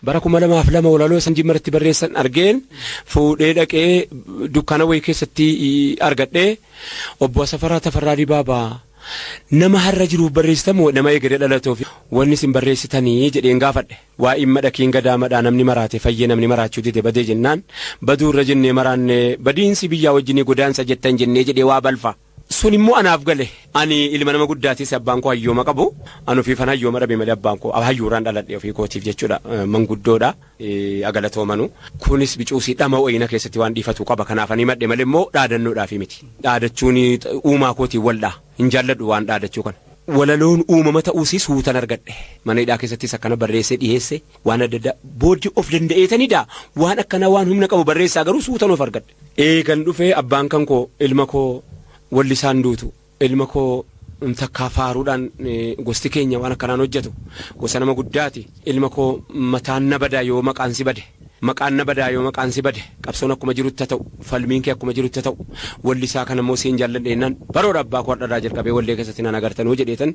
Bara 2002 walaloo isaan Jimmaratti barreessan argeen fuudhee dhaqee dukkaana wayii keessatti argadhee, "Obbo Asafaraa Tafarraa Dibaabaa, nama har'a jiruuf barreessitamoo nama eegale dhalatuuf wanni isin barreessitanii?" jedheen gaafadhe. Waa'in madhakiin gadaamadhaa, namni maraate fayyee, namni maraachuu dide badee jennaan, baduu irra jennee maraanne, badiinsi biyyaa wajjinii godaansa jettan jennee jedhee waa balfa. Sun immoo anaaf gale. Ani ilma nama guddaatis, abbaan koo hayyooma qabu. Ani ofiifan hayyooma dhabe malee abbaan koo hayyuurraan dhaladhe ofii kootiif jechuudha. Manguddoodha. Agalatoomanu. Kunis bicuusii dhama wayina keessatti waan dhiifatu qaba. Kanaaf ani madhe malee immoo dhaadannoodhaafi miti. Dhaadachuun uumaa kootiin waldhaa. Hin jaalladhu waan dhaadachuu kana. Walaloon uumama ta'uusii suutan argadhe. Mana hidhaa keessattis akkana barreessee dhiyeesse, waan adda addaa booddee of danda'eetanidha. Waan akkanaa waan humna qabu barreessaa garuu suutan of argadhe. Eegan dhufee abbaan kan koo, "Ilma koo, wallisaan duutu, ilma koo, takkaa faaruudhaan gosti keenya waan akkanaan hojjetu gosa nama guddaati. Ilma koo, mataan na badaa yoo maqaan si bade, maqaan na badaa yoo maqaan si bade. Qabsoon akkuma jirutti haa ta'u, falmiin kee akkuma jirutti haa ta'u, wallisaa kana immoo siin jaalladheennaan baroodha abbaa koo har'arraa jalqabee wallee keessatti naan agartanuu," jedheetan.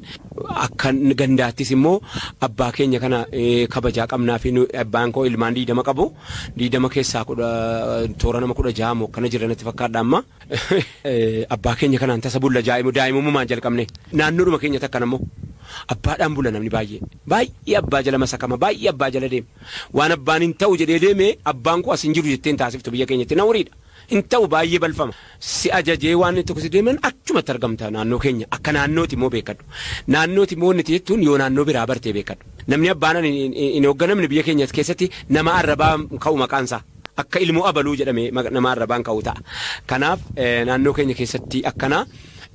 Akka gandaattis immoo abbaa keenya kana kabajaa qabnaa fi abbaan koo ilmaan 20 qabu. 20 keessaa 10 toora nama 16 moo akkana jira natti fakkaadha amma. Abbaa keenya kanaan tasa bulla, daa'imummaan jalqabne. Naannoodhuma keenya takkan ammoo abbaadhaan bula namni baay'ee. Baay'ee abbaa jala masakama, baay'ee abbaa jala deema. Waan abbaan hin ta'u jedhee deeme, abbaan koo as hin jiru jetteen taasiftu biyya keenyatti na horiidha. Hin ta'u, baay'ee balfama. Si ajajee waan tokko si deeman achumatti argamta naannoo keenya. Akka naannooti immoo beekadhu. Naannooti immoo wanti jettuun yoo naannoo biraa bartee beekadhu. Namni abbaan hin hoogganamne biyya keenya keessatti nama arrabaa ka'u maqaansaa. Akka ilmoo abaluu jedhame nama arrabaan ka'u ta'a. Kanaaf naannoo keenya keessatti akkana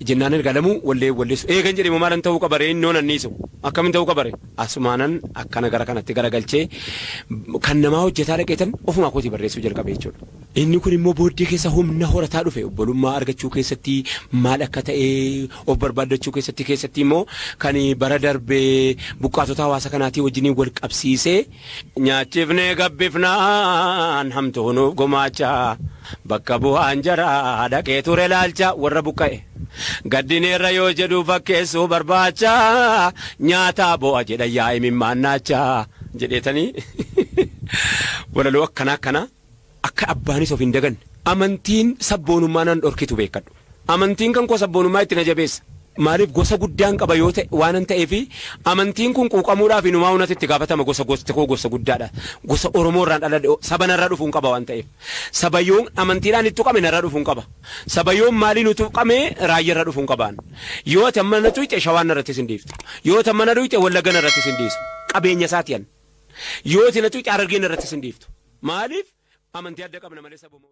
jennaan erga lamuu wallee walleessu. Eegan jedhee maalan ta'uu qabaree innoo nanniisu. Akkamiin ta'uu qabare? Asumaanan akkana gara kanatti garagalchee kan namaa hojjetaa dhaqeetan ofumaa kootii barreessuu jalqabe jechuudha. Inni kun immoo booddee keessa humna horataa dhufe. Obbolummaa argachuu keessatti maal akka ta'e of barbaaddachuu keessatti immoo kan bara darbee buqqaatota hawaasa kanaatii wajjiniin wal qabsiisee, nyaachifnee gabbifnaan hamtuunuuf gumaacha, bakka bu'aan jaraa dhaqee ture laalcha, warra buqqa'e gaddineerra yoo jedhu fakkeessuu barbaacha, nyaataa bo'a jedha yaa'ii mimmaannaacha jedheetanii walaloo akkanaa akkana akka abbaanis of hin daganne. Amantiin sabboonummaa nan dhorkitu beekadhu. Amantiin kan koo sabboonummaa itti na jabeessa. Maaliif gosa guddaan qaba yoo ta'e waanan ta'eefi amantiin kun quuqamuudhaaf inumaa hunatti itti gaafatama. Gosa gosti koo gosa guddaadha. Gosa Oromoo irraan dhaladhe, saba narra dhufuun qaba waan ta'eef. Saba yoon amantiidhaan itti tuqame narra dhufuun qaba. Saba yoon maaliin tuqame raayyaa irra dhufuun qabaan. Yoo ati amma na tuyxe Shawaan narrattis hin dhiiftu. Yoo ati amma na tuyxe Wallagga narrattis hin dhiisu. Qabeenya isaati an. Yoo ati na tuyxe Harargeen narrattis hin dhiiftu. Maaliif amantii adda qabna malee sabuma.